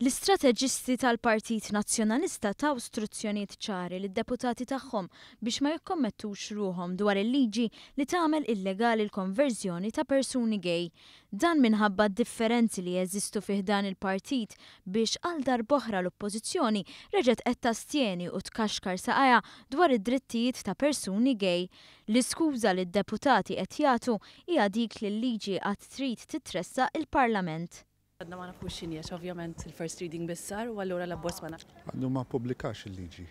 L-istrateġisti tal-Partit Nazzjonalista taw struzzjonijiet ċari lid-deputati tagħhom biex ma jikkommettux ruħhom dwar il-liġi li tagħmel illegali l-konverżjoni ta' persuni gay. Dan minħabba d-differenzi li jeżistu fi ħdan il-partit biex għal darb'oħra l-Oppożizzjoni reġgħet qed tastjeni u tkaxkar saqajha dwar id-drittijiet ta' persuni gay. L-iskuża li d-deputati qed jagħtu hija dik li l-liġi għad trid titressaq il-Parlament. Għadna ma nafux x'inhi għax ovvjament il-first reading biss sar u allura l-abbozz ma nafx. Għadu ma ppubblikax il-liġi.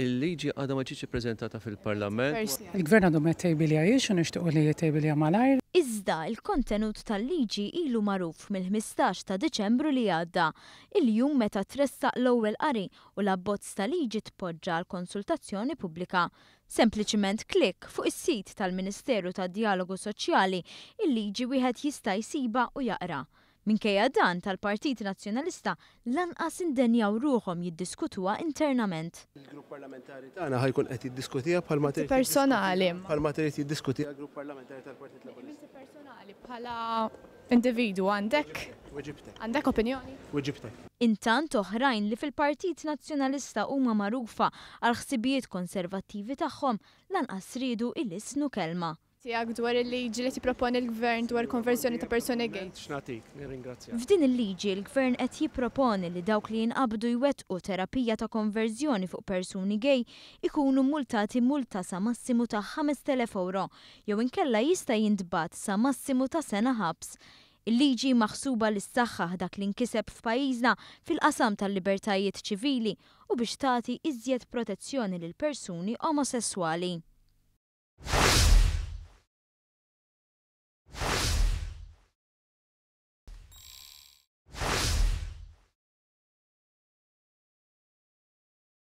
Il-liġi għadha ma ġietx ippreżentata fil-Parlament. Il-Gvern għadu ma ttejbiljahiex u nixtiequ li jittejbilha malajr. Iżda, il-kontenut tal-liġi ilu magħruf mill-15 ta' Diċembru li għadda, il-jum meta tressaq l-ewwel qari u l-abbozz ta' liġi tpoġġa għall-konsultazzjoni pubblika. Sempliċiment klikk fuq is-sit tal-Ministeru tad-Djalogu Soċjali, il-liġi wieħed jista' jsibha u jaqra. Minkejja dan, tal-Partit Nazzjonalista lanqas indenjaw ruħhom jiddiskutuha internament. Il-grupp parlamentari tagħna ħa jkun qed jiddiskutiha bħalma trid Personali. Bħalma trid jiddiskutiha l-grupp parlamentari tal-Partit Laburista. Inti personali bħala individwu għandek Weġibtek. Għandek opinjoni? Weġibtek. Intant oħrajn li fil-Partit Nazzjonalista huma magħrufa għall-ħsibijiet konservattivi tagħhom lanqas riedu ilissnu kelma. Tiegħek dwar il-liġi li tipproponi l-Gvern dwar konverżjoni ta' persuni gay. X'nagħtik, nirringrazzjak. F'din il-liġi l-Gvern qed jipproponi li dawk li jinqabdu jwettqu terapija ta' konverżjoni fuq persuni gay ikunu mmultati multa sa massimu ta' 5,000 ewro jew inkella jista' jintbagħat sa massimu ta' sena ħabs. Il-liġi hi maħsuba li ssaħħaħ dak li nkiseb f'pajjiżna fil-qasam tal-libertajiet ċivili u biex tagħti iżjed protezzjoni lil persuni omosesswali.